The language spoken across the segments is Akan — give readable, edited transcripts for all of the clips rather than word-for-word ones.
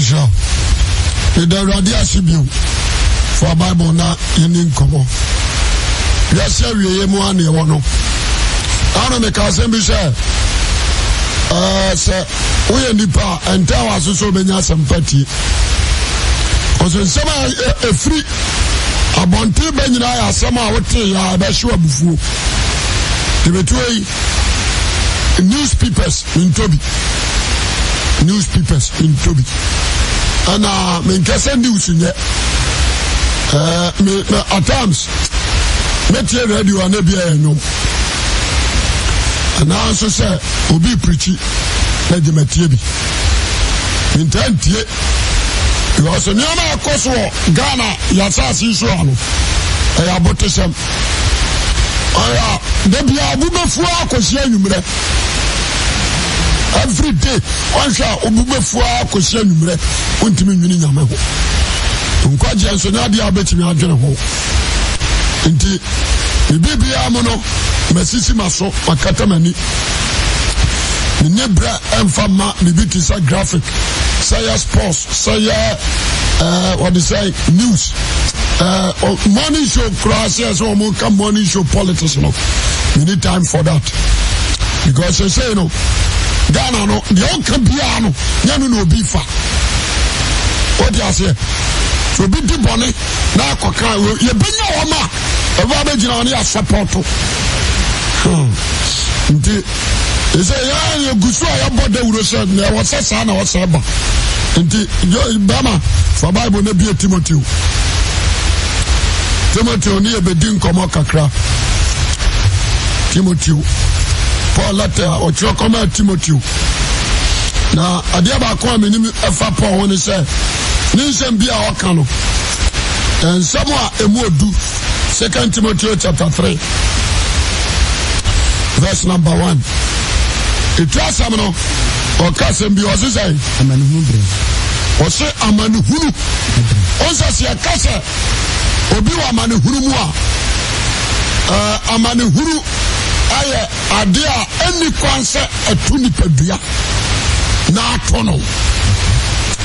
nhyira wo. Meda Awurade ase bio. Fa Bible na yɛni nkɔmmɔ. Wiase awieeɛ mu a na ɛwɔ no. Ano meka asɛm bi sɛ ɛɛ sɛ woyɛ nipa a ɛntɛ wɔ ase sɛ wobɛnya asɛmpa tie. Ɔsɛ nsɛm a ɛfiri abɔnten bɛ nyinaa yɛ asɛm a wote yɛ a ɛbɛhyew abufuo. Yɛbɛtuo yi newspapers mentɔ bi newspapers mentɔ bi ɛna menkɛ sɛ news nyɛ ɛɛ me me at times mɛtie radio a na bi ɛyɛ nnwom anaa nso sɛ obi pirikyi na gye matie bi mentaa ntie because nneɛma ɛkɔ so wɔ Ghana yɛasase so a no ɛyɛ abotesɛm Ɔyɛ a da biara bo bɛfu ara kɔsi anwummerɛ. Every day ɔnhwɛ a obo bɛfu ara kɔsi anwummerɛ. Wontumi nwene nyame ho. Nkwagyeɛ nso nyɛ adeɛ a wobɛtumi adwene ho. Nti ne biribiara mu no masisi m'aso makata m'ani. Menni berɛ ɛmfa mma biribi te sɛ graphic, sɛ yɛ sports, sɛ yɛ ɛɛ wɔde sɛ news ɛɛ morning show koraa sɛ sɛ wɔn ka morning show politics no we need time for that because sɛ no Ghana no deɛ ɔka biara no nyɛ no na obi fa o di aseɛ obi di bɔne na akɔka yɛbɛnya wɔn a ɛbɛ abɛgyina wɔn yɛ asɔpɔto nti. Ɛsɛ yɛn yɛgu so a yɛbɔ dawuro sɛ na ɛwɔ sɛ saa na ɔsɛ ba. Nti bɛma fa Bible no bie Timoteo. Timoteo ne yɛbɛdi nkɔmmɔ kakra. Timoteo. Paul lɛtɛ a ɔtwerɛ kɔmaa Timoteo. Na adeɛ baako a menim ɛfa Paul ho ne sɛ ne nsɛm bi a ɔka no nsɛm a ɛmu odu Second Timothy chapter 3 verse number 1. Etu asɛm no, ɔka asɛm bi ɔse sɛ. Amanehunu berɛ. Ɔse amanehunu. Ɔnsɛ sɛ yɛka sɛ obi wɔ amanehunu mu a, amanehunu ayɛ ade a ɛnni kwan sɛ ɛto nipadua na ato no.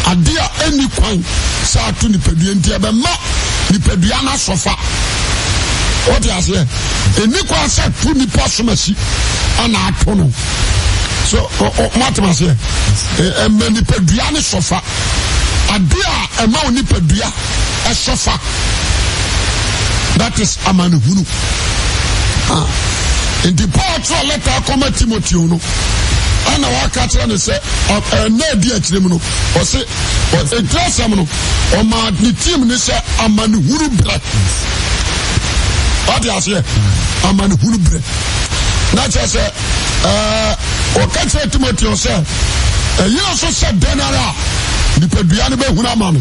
Ade a ɛnni kwan sɛ ato nipadua nti ɛbɛma nipadua no asɔfa. Wote aseɛ? Ɛnni kwan sɛ to nipa somasi ana ato no. So moatem aseɛ? Ɛma nipadua no sɔfa. Ade a ɛma wo nipadua ɛsɔfa. That is amanehunu. Ah. Nti Paul twerɛ lɛta akɔma Timoteo no ɛna waka kyerɛ no sɛ ɛnna adi akyire mu no ɔse ɛtiri asɛm no ɔma ne team ne sɛ amanehunu berɛ. Wate aseɛ? Amanehunu berɛ. Na kyerɛ sɛ ɛɛ ɔka kyerɛ Timoteo sɛ ɛyere so sɛ dɛn ara a nipadua no bɛhunu ama no.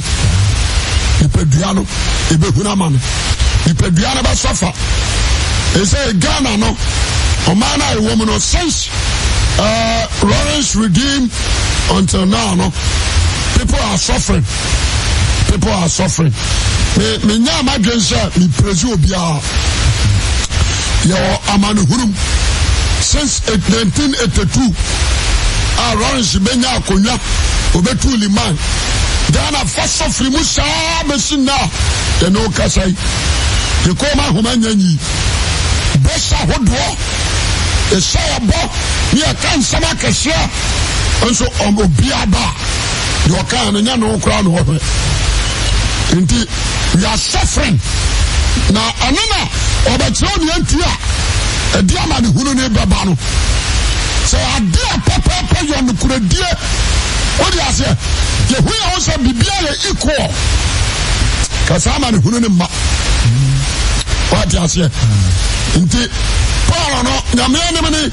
Nipadua no ɛbɛhunu ama no. Nipadua no bɛsɔfa. Ɛsɛ Ghana no ɔman no a ɛwɔ mu no since uh, Lawrence redeem until now no people are suffering. People are suffering. Me me nya madwen sɛ me praise obiara. Yɛwɔ amanehunu since 1982 a Lawrence bɛnya akonnwa obetu liman. Ghana fa sɔfiri mu saa bɛsi nna a yɛne wo kasa yi. Yɛkɔɔ mu ahoma nya nyi. Bɔhyɛ ahodoɔ yɛhyɛ yɛbɔ ne yɛka nsɛm akɛseɛ nso obiara ba a deɛ ɔkaa no nyɛ no koraa na ɔhwɛ. Nti we are suffering na ɛno na ɔbɛkyerɛ nea nti a ɛde amanehunu ne bɛba no. Sɛ ade a pɛpɛɛpɛ yɛ nokorɛdie wode aseɛ yɛhu yɛ ho sɛ biribia yɛ equal ka saa amanehunu ne mma. Wate aseɛ? Nti Paul no Nyame anim ne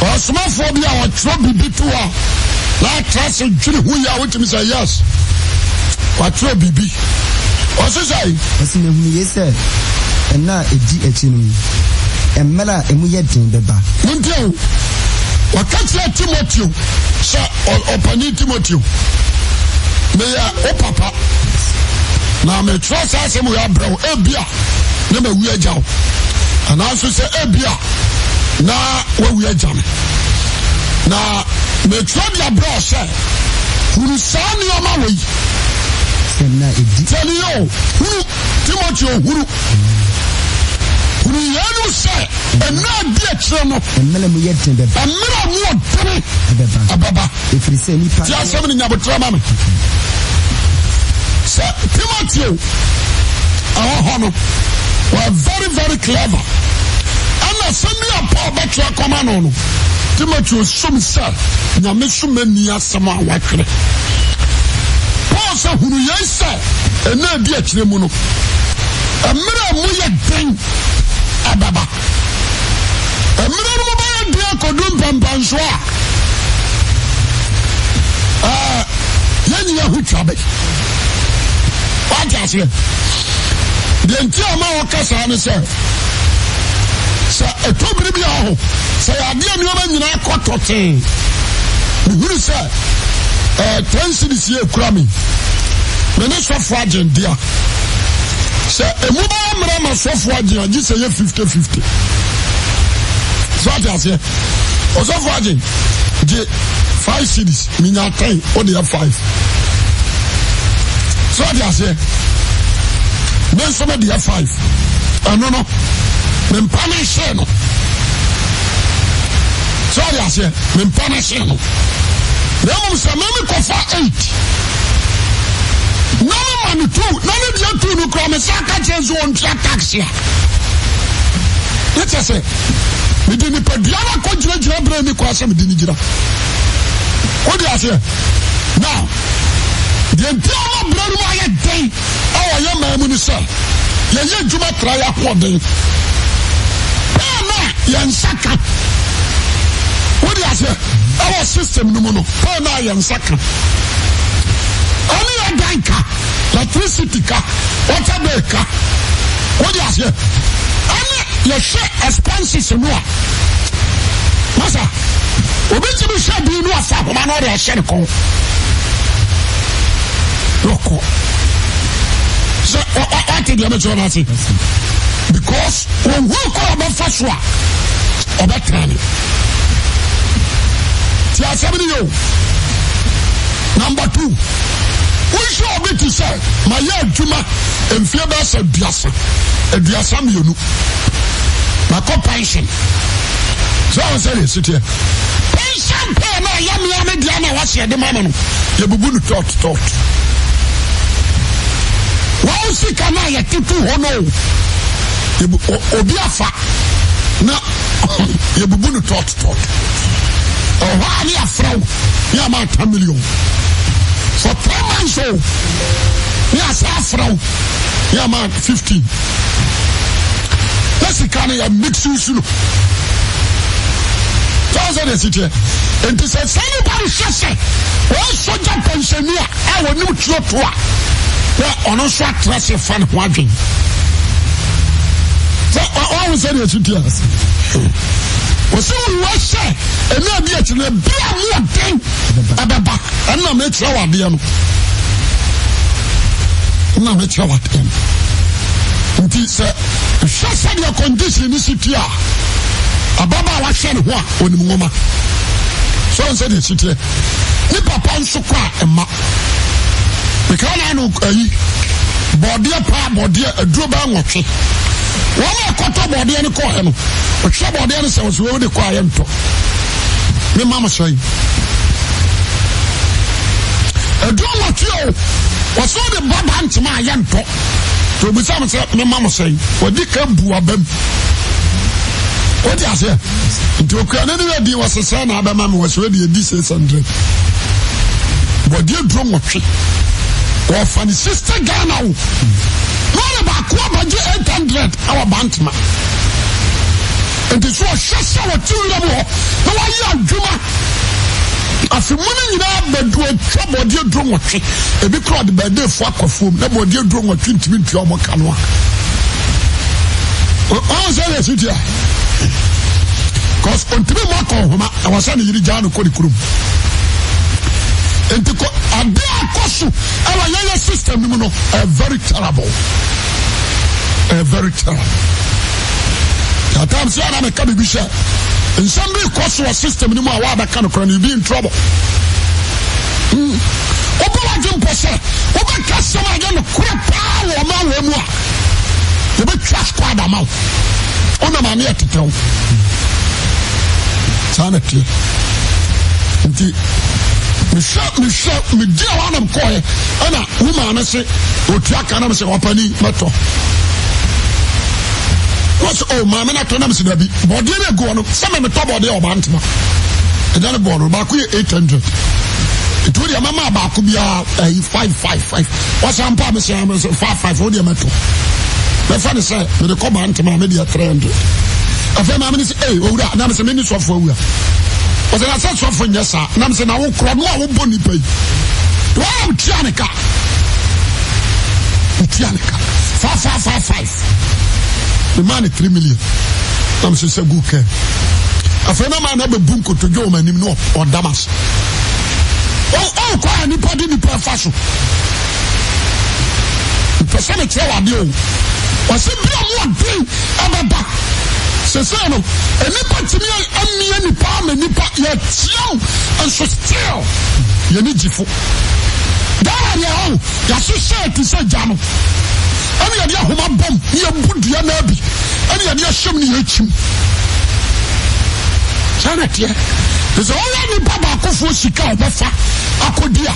ɔsomafoɔ bi a ɔtwerɛ biribi to a na atra se dwene ho yie a wotumi sɛ yes watwerɛ biribi. Ɔse sɛ Ɔse mahunu yei sɛ nna a ɛdi akyire no mu, mmerɛ a emu yɛ den bɛba. Montie o, ɔka kyerɛɛ Timoteo sɛ ɔpanin Timoteo, meyɛ wo papa na metwerɛ saa asɛm wei abrɛ wo, ebia na mawu agya wo, anaaso sɛ ebia na wawu agya me, na metwerɛ de abrɛ wo sɛ hunu saa nneɛma wei. Paul hunu Timoteo hunu. Hunu yeinom sɛ nna a ɛdi akyire no. Mmerɛ mu yɛ den bɛba. Mmerɛ mu ɔdene. Ɛbɛba. Ɛbɛba. Ɛfiri sɛ nnipa. Ti asɛm no nyabotrɛ ma me. Sɛ Timoteo ɛwɔ hɔ no, wɔ very very clever. Ɛna asɛm bi a Paul bɛtwerɛ kɔma no no, Timoteo som sɛ nyame somani asɛm a watwerɛ. Paul sɛ hunu yei sɛ ɛna adi akyire mu no, mmerɛ a mu yɛ den ɛbɛba. Mmerɛ no mu bɛyɛ den akɔdu mpɛmpɛnsoɔ a ɛɛ yɛn nyina ho twa bɛ. Wate aseɛ? Deɛ nti a ma wɔka saa ne sɛ sɛ ɛtɔ bere bi a ho sɛ yɛadeɛ nneɛma nyinaa kɔ tɔtee mehunu sɛ ɛɛ ten cities yɛ ekura mi me ne sɔfo agyen dea sɛ emu bɛyɛ mmerɛ ma sɔfo agyen agye sɛ yɛ 50-50 so ate aseɛ ɔsɔfo agyen gye 5 cities menya 10 wode yɛ 5 so ate aseɛ me nso me deɛ 5 ɛno no mempa ne hyee no so ate aseɛ mempa ne hyee no na mmom sɛ me mekɔfa 8 na mema no tu na ne deɛ tu no kura me sa ka kyerɛ nso ɔntua tax a ne kyɛ sɛ mede nipadua no akɔ gyinagyina berɛ ni kɔ sɛ mede no gyina wode aseɛ now deɛ nti a ma berɛ no mu ayɛ den ɛwɔ yɛ man mu no sɛ yɛyɛ adwuma tra yɛ ahoɔden pɛɛ no a yɛn nsa ka wode aseɛ ɛwɔ system no mu no pɛɛ no a yɛn nsa ka ɛne yɛ dan ka electricity ka water bill ka wode aseɛ ɛne yɛhwɛ expenses no a masa obi tumi hwɛ bi no afa ahoma no ɔde ahyɛ ne kɔn lɔkɔ sɛ ɔte deɛ mɛkyerɛ no ase because ohun kɔ ɔbɛfa so a ɔbɛtena ne ti asɛm no yɛ o number two wohwɛ obi te sɛ mayɛ adwuma mfie bɛyɛ sɛ aduasa 32 makɔ pension sɛ ɔn sɛ deɛ siteɛ pension pay na ɛyɛ mmea ne deɛ na wɔsi ɛde ma no no yɛbubu no tɔt tɔt wɔn sika no a yɛtoto hɔ no obi afa na yɛbubu no tɔt tɔt ɛhɔ a ne yɛafrɛ wo ne ama ata million for 3 months o ne asa afrɛ wo ne ama 15 na sika no yɛ mix nsu no tɔn sɛ deɛ siteɛ nti sɛ sɛ nipa no hwɛ sɛ wɔn sogya pɛnhyɛni a a wɔnim tuo to a na ɔno nso atra se fa ne ho adwen sɛ ɔho sɛ deɛ siteɛ wɔsɛ wɔwɔ sɛ ɛna bi akyi no ebi a mu ɔden ɛbɛba ɛna mekyerɛ wɔ adeɛ no ɛna mekyerɛ wɔ adeɛ no nti sɛ hwɛ sɛdeɛ condition no si tie a ababaawa hwɛ ne ho a ɔnim nwoma sɛ ɔn sɛdeɛ si teɛ ne papa nso kɔ a ɛma mekaa na ano ayi bɔɔdeɛ paa bɔɔdeɛ aduro bɛɛ nwɔtwe wɔn a ɛkɔtɔ bɔɔdeɛ no kɔɔɛ no ɔhwɛ bɔɔdeɛ no sɛ ɔsɛ wɔn de kɔ a yɛntɔ ne ma mo sɛn aduro nwɔtwe o wɔsɛ wɔde ba ba ntoma a yɛntɔ nti obisa mo sɛ mema mo sɛn wɔde ka bu aba mu wote aseɛ nti okua no ne yɛ din wɔsɛ sɛ na abɛma me wɔsɛ wɔde adi 600 wɔde aduro nwɔtwe wɔfa ne sister Ghana o na ɔde baako abɛgye 800 ɛwɔ Bantama nti so ɔhwɛ sɛ wɔte wura mu hɔ na wɔayɛ adwuma afe mu no nyinaa bɛdu atwa bɔdeɛ duro nwɔtwe ebi kora ɔde bɛɛdeefo akɔ afuom na bɔdeɛ duro nwɔtwe ntumi ntua wɔn ka no a ɔn sɛ yɛ si tia cause ɔntumi mu akɔ nhoma ɛwɔ sɛ ne yere gyaa no kɔ ne kurom nti kɔ ade akɔ so ɛwɔ yɛyɛ system no mu no ɛyɛ very terrible ɛyɛ very terrible at times yɛ na meka biribi sɛ nsɛm bi kɔ so wɔ system no mu a wɔabɛka no kora no you be in trouble wobɛ wadwe mpɔ sɛ wobɛka sɛm a ɛyɛ nokorɛ paa wɔ. ma wo. Wonam ane ɛtetɛ wo. Saa na teɛ. Nti mehwɛ mehwɛ megyina hɔ anam kɔɛ ɛna wo maame se otua ka nam sɛ ɔpani mɛtɔ. Wɔsɛ o oh, maame no atɔ nam sɛ dabi bɔdeɛ no agu hɔ no sɛ me metɔ bɔdeɛ ɔba ntoma. Ɛgya ne bɔɔ no baako yɛ 800. Nti wo deɛ mɛma baako biara ɛyi 555. Wɔsɛ ampa mesɛ mesɛ 55 wo deɛ mɛtɔ. Mɛfa ne sɛ mede kɔ ba ntoma me deɛ 300. Afei maame no sɛ ee owura nam sɛ mene sɔfo awura. Wɔsɛ na sɛ sɔfo nyɛ saa nam sɛ na wo korɔ no a wobɔ nipa yi. Wɔn tua ne ka. Tua ne ka. 5555. Memaa no 3 million. Na mesɛ sɛ gu kɛn. Afei na maa na bɛbu nkotodwe wɔ m'anim na ɔda m'ase. Ɔkɔ a nipa de nipa fa so. Mpɛ sɛ mekyerɛ wɔ adeɛ o. Ɔsɛ bi a mo ɔden ɛbɛba. Sɛsɛ no, nnipa tumi amia nipa ama nipa yɛtiam nso still yɛne gyifo. Ghana deɛ ɔn yɛahyehyɛ te sɛ gya no. Ɛne yɛde ahoma bɔm ne yɛbu dua no abi ɛne yɛde ahyɛm ne yɛkyim. Saa na ɛteɛ. Sɛ ɔyɛ nipa baakofoɔ sika a ɔbɛfa akɔdi a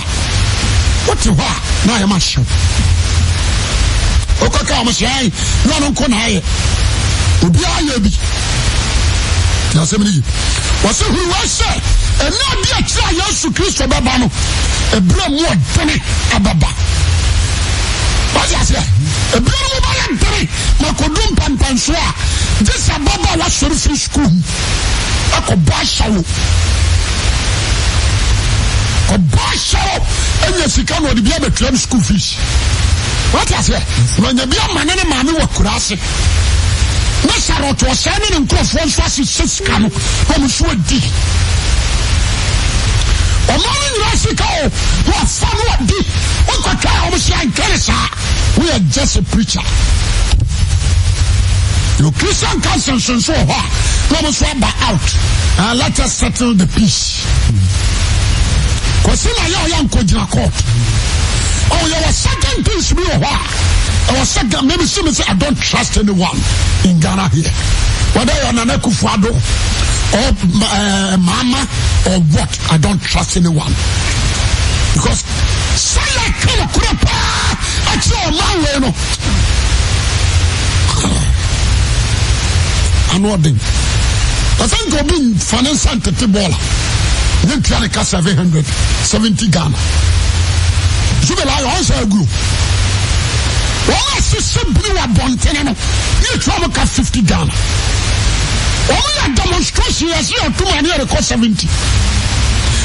wote hɔ a na ayɛ ma hyew. Wokɔka wɔn sɛ ɛn ne ɔno nko na ayɛ. Obiara yɛ bi. Te asɛm no yi. Wɔsɛ hunu wɔ sɛ ɛna adi akyerɛ a Yesu Kristo bɛba no ebere mu ɔdene abɛba. Wate aseɛ? Ebere no mu bɛyɛ dene na kɔdu mpɛmpɛnsoɔ a gye sɛ ababaawa wasɔre firi sukuu mu akɔbɔ ahyɛwo. Kɔbɔ ahyɛwo anya sika na ɔde bi abɛtua no sukuu fees. Wate aseɛ? Na ɔnya bi ama ne ne maame wɔ akura ase. Na Charlotte ɔsɛe ne ne nkurɔfoɔ nso ahyehyɛ sika no na wɔn nso adi. Ɔman no nyinaa sika o, na wafa no adi. Wokɔtwa a wɔn sɛ antwɛre saa. Woyɛ just a preacher. Your Christian council nso nso wɔ hɔ a na wɔn nso aba out. Let us settle the peace. Kwasi na yɛ ɔyɛ nkɔgyina court. Oh, yɛwɔ certain things bi wɔ hɔ a ɛwɔ sɛ Ghana maybe see me say I don't trust anyone in Ghana here. Whether you're Nana Akufo-Addo or Mama or what, I don't trust anyone. Because sɛ yɛka nokorɛ paa akyerɛ ɔman wei no ano ɔden. Ɛsɛ nka obi nfa ne nsa ntete bɔɔla ne ntua ne ka 770 Ghana. Zubela ayɛ ɔnsɛ aguo. Wɔn a sisi biri wɔ abɔntene no ne etua wɔn ka 50 Ghana. Wɔn yɛ demonstration yɛsɛ yɛ ɔtum ani yɛrekɔ 70.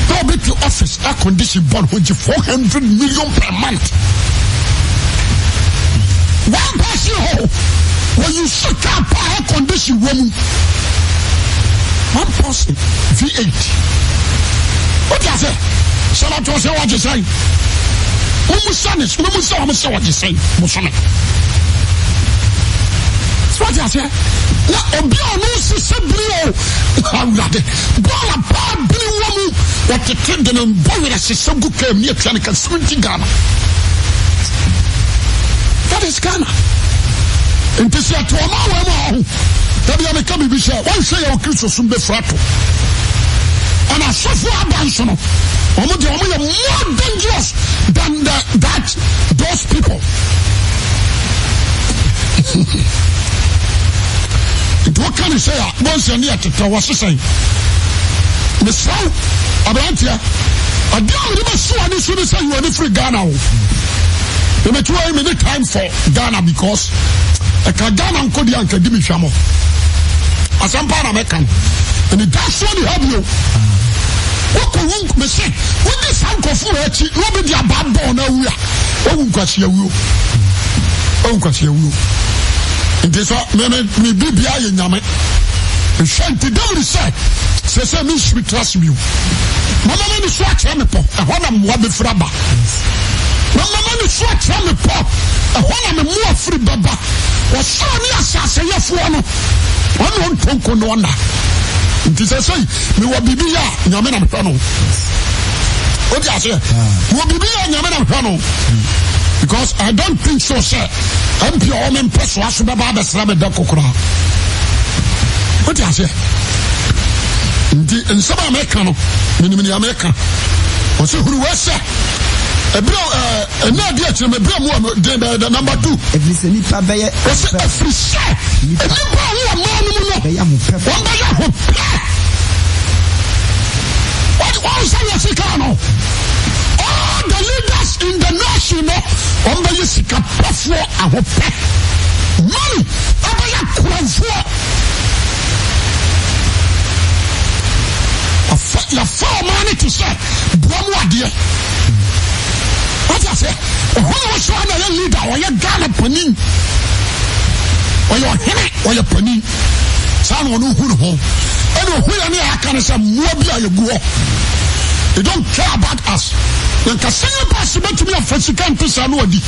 Na obi te office air condition bɔ ne ho gye 400 million per month. One person hɔ wɔyi so car pa air condition wɔ mu. One person V8. Wote ase? Sɛ wɔto sɛ wɔgye sɛn? Mummusa ne mummusa wɔn sɛ wɔgye sɛn bosome. So wote aseɛ? Na obi a ɔno sisɛ biri o awurade bɔɔla paa biri wɔ mu wɔtete de ne mbɔ werɛ sisɛ gu kaa mu ne atua ne ka 70 Ghana. That is Ghana. Nti sɛ ɛte ɔma wɔ mu a ɔho dabi a meka biribi sɛ wɔnhwɛ yɛ wɔ Kristo som bɛfura to. Ɛna asɔfo aba nso no wɔn deɛ wɔn yɛ more dangerous than the, that those people. Nti woka ne sɛ a bɔnsɛ ne yɛ tetɛ wɔ sesɛn. Mesrɛ wo aberanteɛ adeɛ a mede bɛsi w'ani so ne sɛ yi w'ani firi Ghana o. Mebɛtu wɔ yi mene time for Ghana because ɛka Ghana nko deɛ anka di me hwamɔ. Asɛm paa na mɛka no. Anidasoɔ ne ha bio. Wokɔ wu mese wodi saa nkurɔfo wɔ akyi na obi de abaa bɔɔ na awu a wawu nkwasi awuo. Wawu nkwasi awuo. Nti sɛ me me me bibia yɛ nyame. Nhwɛ nti David sɛ sɛ sɛ me nsumi tra se bio. Mama m'ani so akyerɛ me pɔ ɛhɔ na mmoa bɛfiri aba. Mama m'ani so akyerɛ me pɔ ɛhɔ na me mmoa firi bɛba. Ɔsoro ne asase yɛfoɔ no ɔne ɔntonko ne ɔna. Nti sɛ sɛ mewɔ biribi yɛ a nyame na mehwɛ no. Wote aseɛ? Mewɔ biribi yɛ a nyame na mehwɛ no. Because I don't think so sɛ MP a ɔwɔ me mpɛsoa so bɛba abɛsra me dɛ kokoraa. Wote aseɛ? Nti nsɛm a meka no, menim nea meka. Ɔsɛ hunu wɔ sɛ ɛberɛ ɛnna adi akyire me berɛ mu a den bɛyɛ dɛ number two. Ɛfiri sɛ nipa bɛyɛ. Ɔsɛ ɛfiri sɛ nipa a wɔwɔ ɔman no mu no bɛyɛ ahopɛfo. Wɔn bɛyɛ ahopɛ. Wɔn sɛ yɛ sika no. All the leaders in the nation no wɔn bɛyɛ sika pɛfoɔ ahopɛ. Money ɛbɛyɛ korɔmfoɔ. Yɛfa ɔman no te sɛ boa mu adeɛ. Wate aseɛ? Ɔhɔ na wɔsɔ na ɔyɛ leader, ɔyɛ Ghana panin. Ɔyɛ ɔhene, ɔyɛ panin. Saa na ɔno hu ne ho. Ɛna ɔhu yɛ ne aka no sɛ mmoa bi a yɛgu hɔ. They don't care about us. Na nka senior pass bɛtumi afa sika nte saa no adi.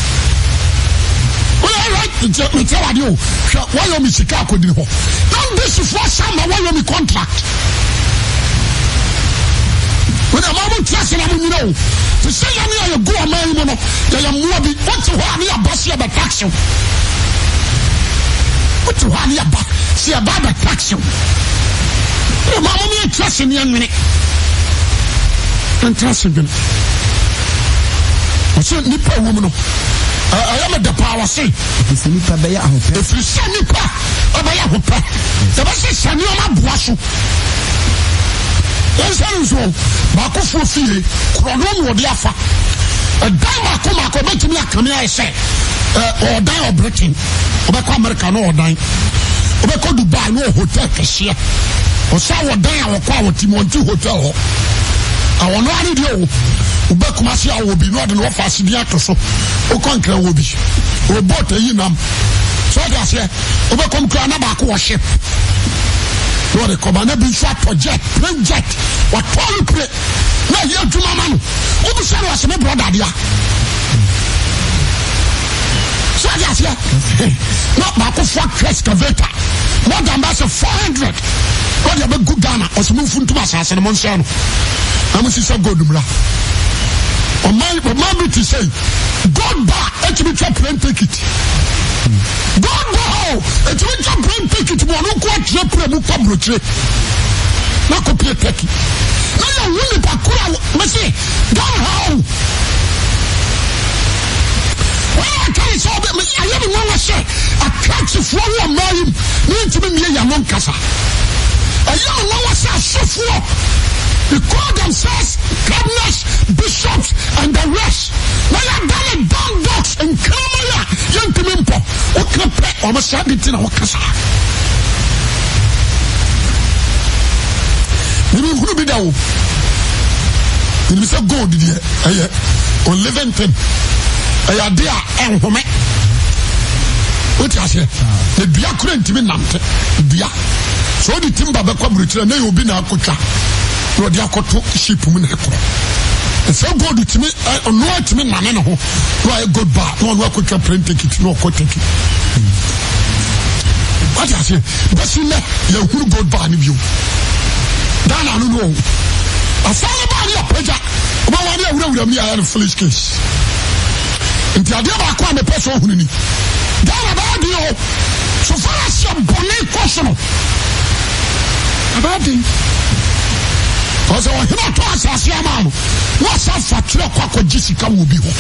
Woyɛ alright, mekyɛ wade o. Hwɛ, wɔyɛ me sika akɔdiri hɔ. Na ndisifoɔ sa ma wɔyɛ me contract. Wode ama mo nte ase na mo nyina o. Te sɛ yɛne a yɛgu ɔman yi mu no, yɛyɛ mmoa bi. Wote hɔ a ne yɛaba se yɛbɛ tax wo. Wote hɔ a ne yɛba se yɛba abɛ tax wo. Wode ma mo ne nte ase ne yɛnwene. Nte ase dwene. Ɔsɛ nipa wɔ mu no, ɛyɛ me dɛ paa wɔse. Ɛfiri sɛ nipa bɛyɛ ahopɛ. Ɛfiri sɛ nipa ɛbɛyɛ ahopɛ. Yɛbɛhyehyɛ nneɛma boa so. Yɛnhyɛ no nso baakofoɔ fie korɔno na ɔde afa. Ɛdan mako mako ɔbɛtumi akame ayɛ sɛ ɔdan wɔ Britain, ɔbɛkɔ America na ɔdan, ɔbɛkɔ Dubai na ɔhotel kɛseɛ. Ɔsa wɔ dan a ɔkɔ a ɔte mu ɔnte hotel hɔ. Awɔno ara deɛ o, wobɛ Kumasi a wɔ bi na ɔde na ɔfa ase bi ato so. Wokɔ Nkran wɔ bi, wɔ boat ayi nam. So ɔde aseɛ. Wobɛkɔm koraa na baako wɔ ship na ɔde kɔba na bi nso atɔ jet plane jet watɔ no pire na ɛyɛ adwuma ma no wobisa no ɔsɛ me brɔda dea so ɔde aseɛ na baako fo atwa excavator more than bɛsɛ 400 ɔde abɛgu Ghana ɔsɛ momfuntum asase no monsɛe no na mosisa gold mmra ɔman ɔman bi te sɛ gold bar ɛtumi twa plane ticket God bɔ hɔ o, ɛtumi gya plane ticket mu ɔno nko akyerɛ pere mu kɔ aburokyire na kɔ pie Turkey. Na yɛ hu nipa koro a mese Ghana ha o. Wɔn a aka ne sɛ ɔbɛ ayɛ me nwanwa sɛ akrakyefoɔ wɔ mmaa yi mu ne ntumi mmie yɛn ano nkasa. Ɛyɛ me nwanwa sɛ asɔfoɔ they call themselves cardinals, bishops and the rest. Na yɛada ne dumb dogs nkraman a yɛntumi mpɔ. Woka pɛ wɔn sɛ adi nti na woka saa. Mimi nhunu bi da o. Menim sɛ gold deɛ ɛyɛ on living thing. Ɛyɛ ade a ɛnhome. Wote aseɛ? Na dua kora ntumi nante. Dua. Sɛ wode timba bɛkɔ aburokyerɛ na yɛ obi na akotwa na ɔde akɔto ship mu na ɛkorɔ. Sɛ gold tumi ɔno atumi nane ne ho na wayɛ gold bar na ɔno akɔtwa plane ticket na ɔkɔ turkey wate aseɛ bɛsi nnɛ yɛhunu gold bar no bio Ghana no no o asan no bar no yɛpagya wobɛwa ne awurawura mu ne ayɛ no foolish case nti adeɛ baako a mepɛ sɛ ɔhunu ni Ghana bɛyɛ den o so far as yɛ bɔne kɔ so no ɛbɛyɛ den ɔsɛ ɔhene atɔ asase ama no na ɔsan fa twerɛ kɔ akɔgye sika wɔ obi hɔ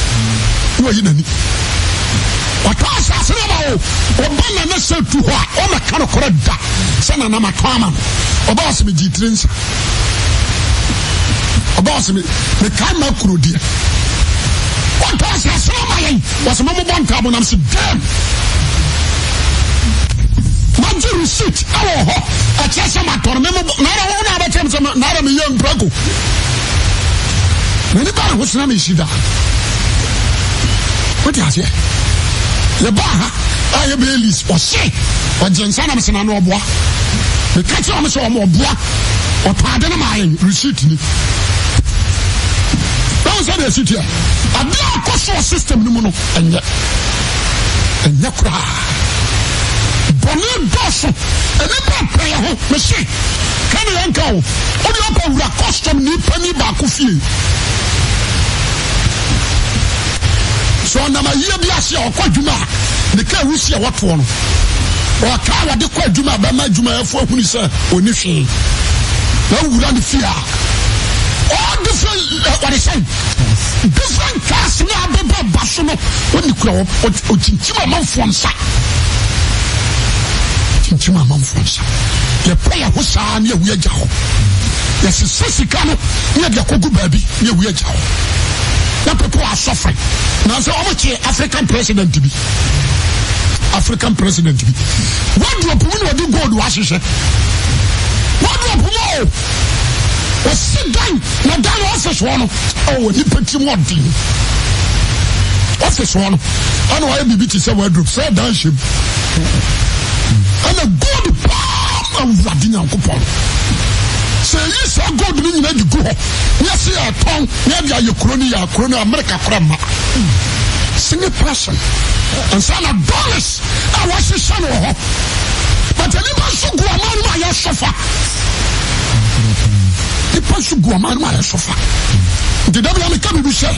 na wayi n'ani ɔtɔ asase no ma o ɔba nana sɛ tu hɔ a ɔmɛka no korɛ da sɛ nana matɔ ama no ɔba ɔsɛ megye tiri nsa ɔba ɔsɛ mekae ma kuro deɛ ɔtɔ asase no ma yɛn wɔsɛ mɔmɔbɔ ntaabo nam sɛ dɛm magye receipt ɛwɔ hɔ ɛkyerɛ sɛ matɔ no mɛmɔbɔ nara wɔn na abɛkyerɛ me sɛ nara meyɛ mprako M'ani ba ne ho so na mesi da. Wote aseɛ? Yɛbaa ha a yɛbɛyɛ list ɔse ɔgye nsa nam sɛ na no ɔboa. Meka kyerɛ ɔmo sɛ ɔmo ɔboa ɔtɔ ade no maa yɛn receipt ni. Báwo sɛ deɛ ɛsi teɛ? Adeɛ a ɛkɔ so wɔ system no mu no ɛnyɛ ɛnyɛ koraa. Bɔne dɔɔso. Nnipa pɛ yɛ ho. Mese Ka ne yɛnka o. Wode ɔpɛ wura custom ni pani baako fie. Sɛ ɔnam ayie bi ase a ɔkɔ adwuma a, ne kaa wusi a wɔtoɔ no, ɔkaa a wɔde kɔ adwuma a bɛma adwumayɛfoɔ ahunu sɛ ɔni hwee. Na wura ne fie a, all different eh, wɔde sɛn different cars ne abɛbɛ ba so no, ɔni kura ɔkyinkyim amanfoɔ nsa. Kyinkyim amanfoɔ nsa. Yɛpɛ yɛ ho saa ne awu agya hɔ. Yɛsesa sika no ne yɛde akɔgu baabi ne awu agya hɔ. Na people are suffering. Nanso wɔn kye African president bi. African president bi. Wardrobe mu na ɔde gold wahyehyɛ. Wardrobe mu o. Ɔsi dan na dan na office hɔ no. Ɔwɔ nipa ti mu ɔden. Office hɔ no. Ɛna ɔyɛ biribi te sɛ wardrobe sɛ dan hyɛ mu. Ɛna gold paa ma awurade Nyankopɔn. Sɛ eyi saa gold no nyinaa de gu hɔ. Ne yɛsi yɛtɔn ne yɛde ayɛ kuro no yɛ kuro no Amerika kora ma. Single person. Nsa na dollars a wɔahyehyɛ no wɔ hɔ. But nnipa nso gu ɔman no mu a yɛsɔfa. Nnipa nso gu ɔman no mu a yɛsɔfa. Nti da bia meka biribi sɛ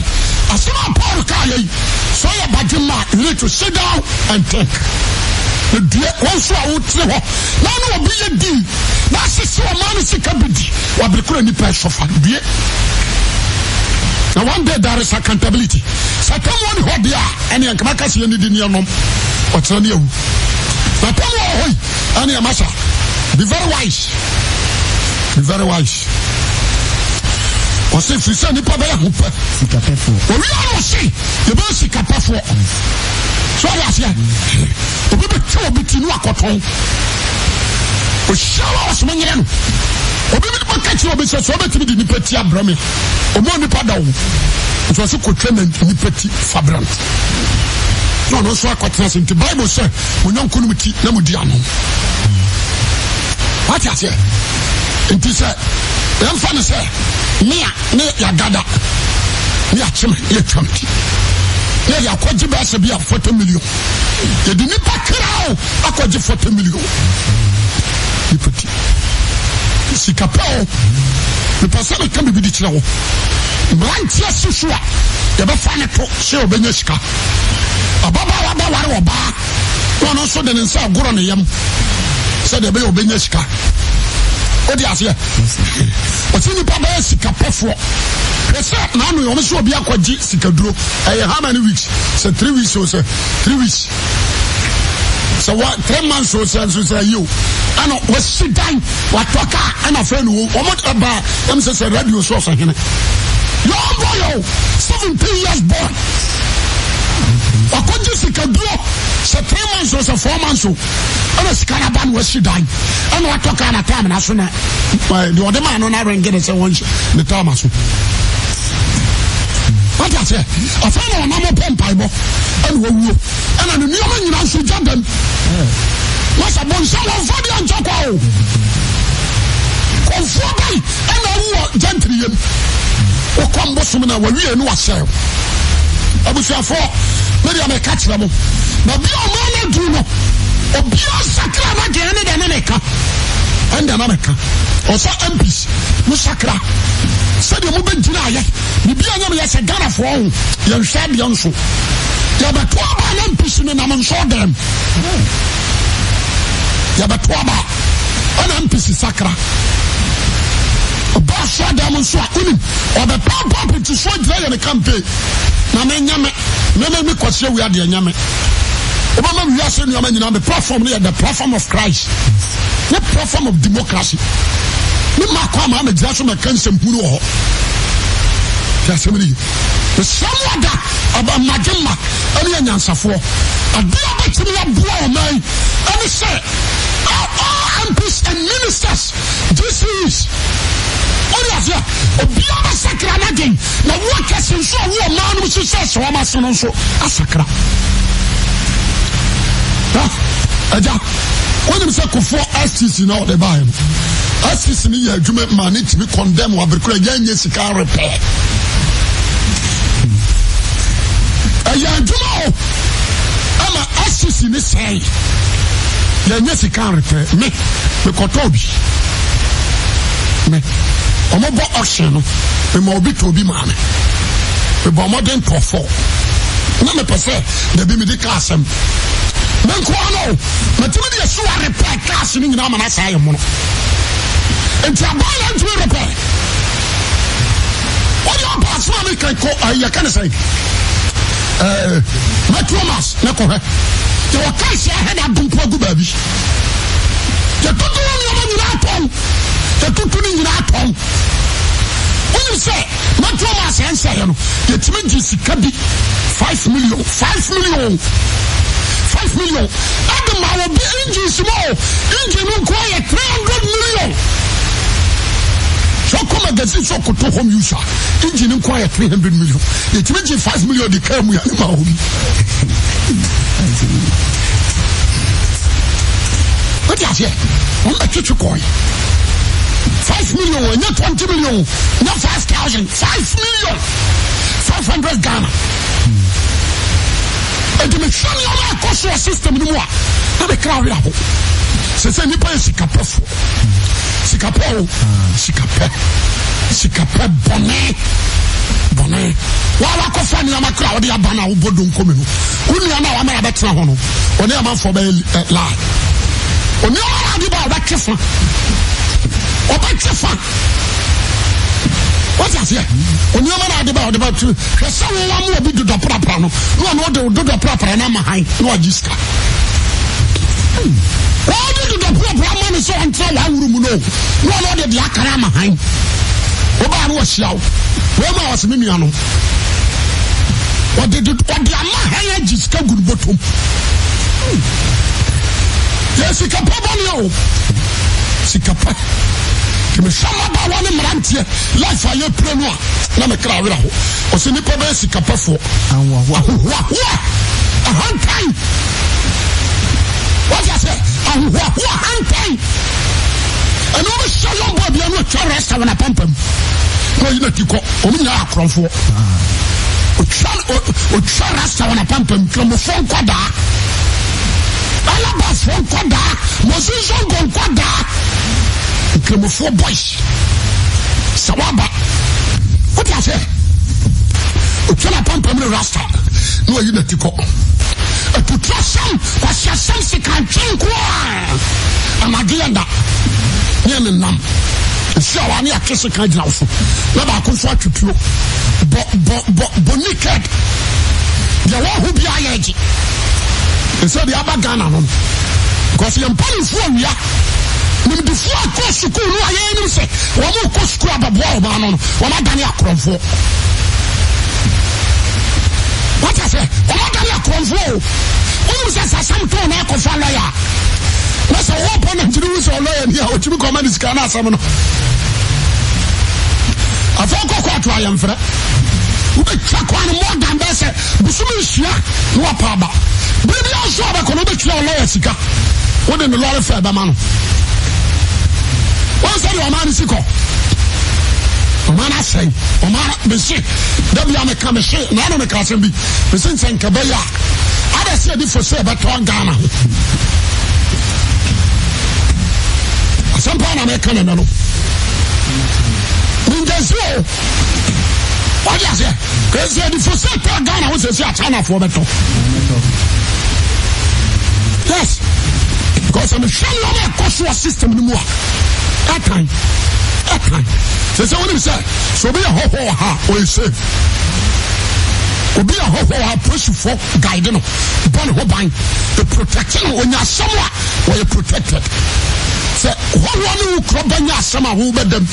asɛm a Paul kaa yɛ yi sɛ ɔyɛ badwemma a you need to sit down and think. Na due wɔn nso a wotene hɔ na ne obi yɛ dii na asese ɔman no sika bi di wabere koro nnipa ɛsɔfa due. Na one day there is accountability. Sɛ tɛmuo ni hɔ deɛ a ɛne nkama kasi yɛ ne di ne ɛnom ɔkyerɛ ne awu. Na tɛmuo wɔ hɔ yi ɛne ɛma sa. Be very wise. Be very wise. Ɔsɛ firi sɛ nipa bɛyɛ ho pɛ. Sikapɛfoɔ. Owia no ɔse yɛbɛyɛ sikapɛfoɔ. So ɔde aseɛ. Obi bɛtwa obi ti no akɔtɔn. Ohyia wa ɔsoma nyerɛ no. Obi bi bɛka kyerɛ obi sɛ sɛ ɔbɛtumi de nipa ti abrɛ me. Ɔmɔ nipa da o. Nti ɔse kɔtwa na nipa ti fa brɛ no. Na ɔno nso akɔtena ase. Nti Bible sɛ mo nyɔnko nom ti na mo di ano. Wate aseɛ? Nti sɛ yɛmfa no sɛ me a ne yɛagada ne yɛakyem ne yɛatwa me ti ne yɛde akɔgye bɛɛ sɛ bi a 40 million. Yɛde nipa kra o akɔgye 40 million. Nipa ti. Sika pɛ o. Mepɛ sɛ meka biribi de kyerɛ wo. Mmeranteɛ si so a yɛbɛfa ne to sɛ ɔbɛnya sika. Ababaawa bɛware ɔbaa na ɔno nso de ne nsa agorɔ ne yam sɛdeɛ ɛbɛyɛ ɔbɛnya sika. Wode aseɛ? Ɔsɛ nipa bɛyɛ sika pɛfoɔ. Hwɛ sɛ n'ano yɛ ɔno sɛ obi akɔgye sikaduro. Ɛyɛ how many weeks? Sɛ 3 weeks o sɛ 3 weeks. Sɛ wɔ 3 months o sɛ nso sɛ ayi o. Ɛna wɔsi dan watɔ kaa ɛna afei no wɔn ɛba ɛm sɛ sɛ radio so ɔsɛ hene. Young boy o, 17 years boy. Wakɔgye sikaduro sɛ 3 months o sɛ 4 months o. Ɛna sika no aba na wasi dan ɛna watɔ kaa na taam na so na deɛ ɔde maa no na arɛnge ne sɛ wɔnhyɛ ne taam aso. Wate aseɛ? Afei na ɔnam pɛ mpaebɔ ɛna wawuo ɛna ne nneɛma nyinaa nso gya dam. Masa bonsam wɔmfa deɛ nkyɛ kwa o. Kɔmfoɔ bɛn ɛna awu wɔ gyantiri yam. Wokɔ mbosom na wawie no wasɛe. Abusuafoɔ, me deɛ meka kyerɛ mo, baabi a ɔman no aduru no, obiara nsakra n'adwene ne deɛ na meka. Ɛnde na meka. Ɔsɛ MPs, mo sakra sɛdeɛ mobɛgyina ayɛ. Biribi a nyɛ meyɛ sɛ Ghanafoɔ ho, yɛnhwɛ adeɛ nso. Yɛbɛto aba na MPs no nam nsɔ dɛm. Yɛbɛto aba ɛna MPs sakra. Ɔba asɔ dɛm nso a, wonim, ɔbɛpaapaa piti so agyina yɛ ne campaign. Na menyɛ me, me me me kwasi awia deɛ nyɛ me. Wobɛma wiase nneɛma nyinaa, me platform no yɛ the platform of Christ. Ne platform of democracy. Ne ma kɔ ama megyina so mɛka nsɛm hunu wɔ hɔ. Te asɛm no yi. Mesrɛ mo ada aba mmadwemma ne anyansafoɔ. Adeɛ a bɛtumi aboa ɔman yi ɛne sɛ all MPs and ministers, GCEs, wode aseɛ, obiara bɛsakra n'adwen na wo akɛse nso a wo ɔman no mu hyehyɛ sɛ wɔn ase no nso asakra. Agya, wonim sɛ Kufuor STC na ɔde baeɛ no, STC no yɛ adwuma ma ne tumi condemn wɔ abere koro yɛnyɛ sika repɛ. Ɛyɛ adwuma o, ama STC ne sɛe. Yɛnyɛ sika repɛ. Me, mekɔtɔɔ bi. Me, wɔbɔ auction no, mema obi tɔ obi maa me. Mebɔ mmɔden tɔ four. Na mepɛ sɛ dabi mede ka asɛm. Me nkoa no, matumi de asi wa repair cars no nyinaa ma no asaa yɛ mono. Nti aban na ntumi repair. Wode ɔba asɛm a meka kɔ yɛka ne sɛn? Metro Mass na kɔhwɛ. Yɛwɔ cars ahɛ na adompo agu baabi. Yɛtoto nneɛma nyinaa tɔn. Yɛtoto ne nyinaa tɔn. Wonim sɛ Metro Mass ɛnsɛeɛ no, yɛtumi gye sika bi 5 million, 5 million, 5 million ɛde ma obi engine si mu o, engine no nko ayɛ 300 million. Sɛ ɔkɔ magazine sɛ ɔkɔtɔ home use a, engine nko ayɛ 300 million. Yɛtumi gye 5 million de kaa mu yɛ ne ma obi. Wote aseɛ? Wɔn bɛ twetwe kɔɛ. 5 million ɛnyɛ 20 million, nyɛ 5,000, 5 million, 500 Ghana. Eti mi hwɛ nneɛma ɛkɔ so wɔ system no mu a, na mi kra awerɛ ho. Sɛ sɛ nipa yɛ sikapɛfoɔ, sikapɛ o, sikapɛ, sikapɛ bɔne, bɔne. Wɔn a wakɔfa nneɛma kora a wɔde aba na wɔbɔ donko mi no, wo nua no a wama abɛtena hɔ no, ɔne amanfoɔ bɛyɛ lie. Onneɛma no ade ba a ɔbɛtwe fa, ɔbɛtwe fa. Wọ́n ti aseɛ, onneɛma no ade ba a ɔde ba tu. Hwɛ sɛ wɔn ama obi dodɔ prapra no, na ɔno ɔde dodɔ prapra no ama han na wagye sika. Wɔde dodɔ prapra ama no sɛ ɔntra w'aworo mu no, na ɔno ɔde deɛ aka no ama han. Wobaa no wɔhyia wo, wɔn mu a wɔsɛ me nuanom. Wɔde wɔde ama han agye sika gu no bɔtɔm. Yɛ sika pɛ bɔne o, sika pɛ. Mehwɛ mmabaawa ne mmeranteɛ life a yɛpire no a na me kra werɛ ho. Ɔsɛ nipa bɛyɛ sikapɛfoɔ. Ahohoahoa. Ahantan. Wọ́n ti ase ahohoahoa ahantan. Ɛna wɔn hyɛ yɔn bɔ bia no atwa rasta wɔn apampam. Na ɔyi na ti kɔ. Wɔn nyinaa akorɔmfoɔ. Otwa otwa rasta wɔn apampam. Kramofoɔ nkɔdaa. Alabafoɔ nkɔdaa. Mozizongo nkɔdaa. Nkramofoɔ boys. Sɛ waba wote aseɛ otwa na pampam ne rasta na wayi n'ati kɔ atuturasɛm kwasiasɛm sikantwe nko a anadwo yɛ da ne yɛ nenam nsi a wane atwe sika gyina wo so na baako nso atwe tuo bɔ bɔ bɔ bɔ naked deɛ wɔho bi ayɛ gye ɛsɛ deɛ aba Ghana no because yɛn mpanimfoɔ awia Nimdefoɔ a kɔɔ sukuu no a yɛnim sɛ wɔn rekɔ sukuu abɛboa wɔn ano no, wɔn adane akorɔmfoɔ. Wata sɛ wɔn adane akorɔmfoɔ o. Wonim sɛ sɛ asɛm too na akɔfa lɔya na sɛ wɔpɔ na nkyiri wu sɛ ɔlɔya ni a ɔtumi kɔma ne sika no asɛm no. Afei kɔ kɔɔto ayɛmfrɛ. Wobɛtwa kwan no more than bɛyɛ sɛ Bosome nsia na wapa aba. Bere biara nso a ɔbɛkɔ no wobɛtua wo lɔya sika. Wode ne lɔre fɛ bɛma no. Wɔn sɛ deɛ ɔman no si kɔ. Ɔman no asɛe. Ɔman no mese da bia meka mese na ano meka asɛm bi. Mese nsɛ nka bɛyɛ a ada sɛ yɛde fo sɛ ɛbɛtɔ Ghana ho. Asɛm paa na meka ne no. Mengyesi o. Wade aseɛ. Kɛsɛ ɛde fo sɛ tɔ Ghana ho sɛsi a Chinafoɔ bɛtɔ. Yes. Because mehwɛ nneɛma ɛkɔ so wɔ system no mu a ɛtan ɛtan. Sɛ sɛ wonim sɛ sɛ obi yɛ hɔhoɔ wɔ ha ɔyɛ safe. Obi yɛ hɔhoɔ wɔ ha polisifoɔ guide no bɔ ne ho ban. E protect no onya asɛm a wɔyɛ protected. Sɛ hɔhoɔ ne wo kuro bɛnya asɛm a wobɛdam.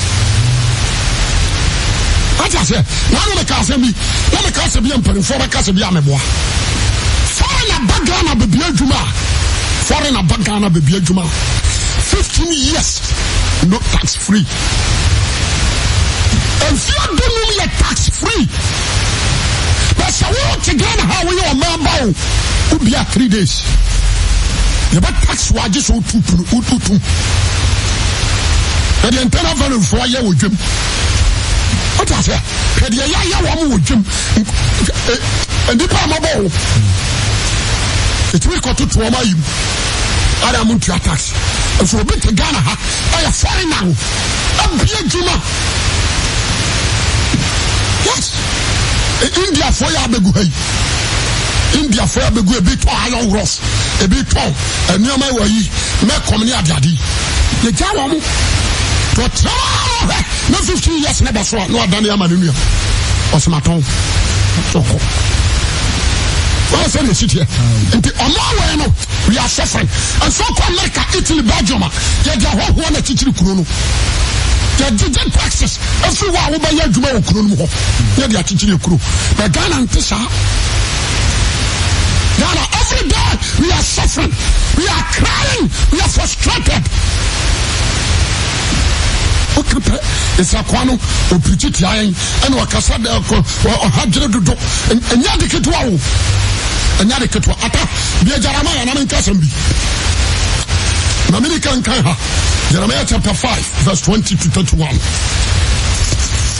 Wate aseɛ? Na ano meka asɛm bi, na meka asɛm bi a mpanimfoɔ bɛka sɛ bi a meboa. Foreign aba Ghana bɛbia adwuma a, foreign aba Ghana bɛbia adwuma a, 15 years no tax free. Mfeɛ dunum yɛ tax free. Na sɛ wote Ghana ha a woyɛ ɔman ba o, wobia 3 days. Yɛbɛ tax wo agye sɛ wotu punu wotum. Na deɛ internal revenue foɔ ayɛ wɔ dwam. Wote aseɛ? Hwɛ deɛ yɛayɛ wɔn wɔ dwam. Nnipa a mɔbɔ o. Ɛtumi kɔtoto wɔn ayi mu. Ada mo ntua tax. Nso obi te Ghana ha ɛyɛ foreigner o. Abie adwuma. Yes. Indiafoɔ yɛ abɛgu ha yi. Indiafoɔ abɛgu ebi tɔn iron rods, ebi tɔn nneɛma wɔ yi, mɛkɔm ne adeade yi. Yɛgya wɔn mo. Tɔtena hɔ na 15 years ne ba so a na wadane ama ne nua. Ɔsɛ matɔn. Ɔkɔ. Wɔn sɛ na esi teɛ. Nti ɔmo awɛn no we are suffering. Nso kɔ America, Italy, Belgium a yɛde ahɔhoɔ na kyikyiri kuro no. Yɛgyegye taxes efiri hɔ a wobɛyɛ adwuma wɔ kuro no mu hɔ. Yɛde akyikyiri kuro. Na Ghana nte saa. Ghana every day we are suffering, we are crying, we are frustrated. Woka pɛ nsakoa no opirikyi tia yɛn ɛna ɔkasa dɛ ɔkɔ ɔha dwere dodo ɛnyɛ ade ketewa o ɛnyɛ ade ketewa ata bia Jeremiah na menka asɛm bi na mene kankan ha Jeremiah chapter 5 verse 20 to 31.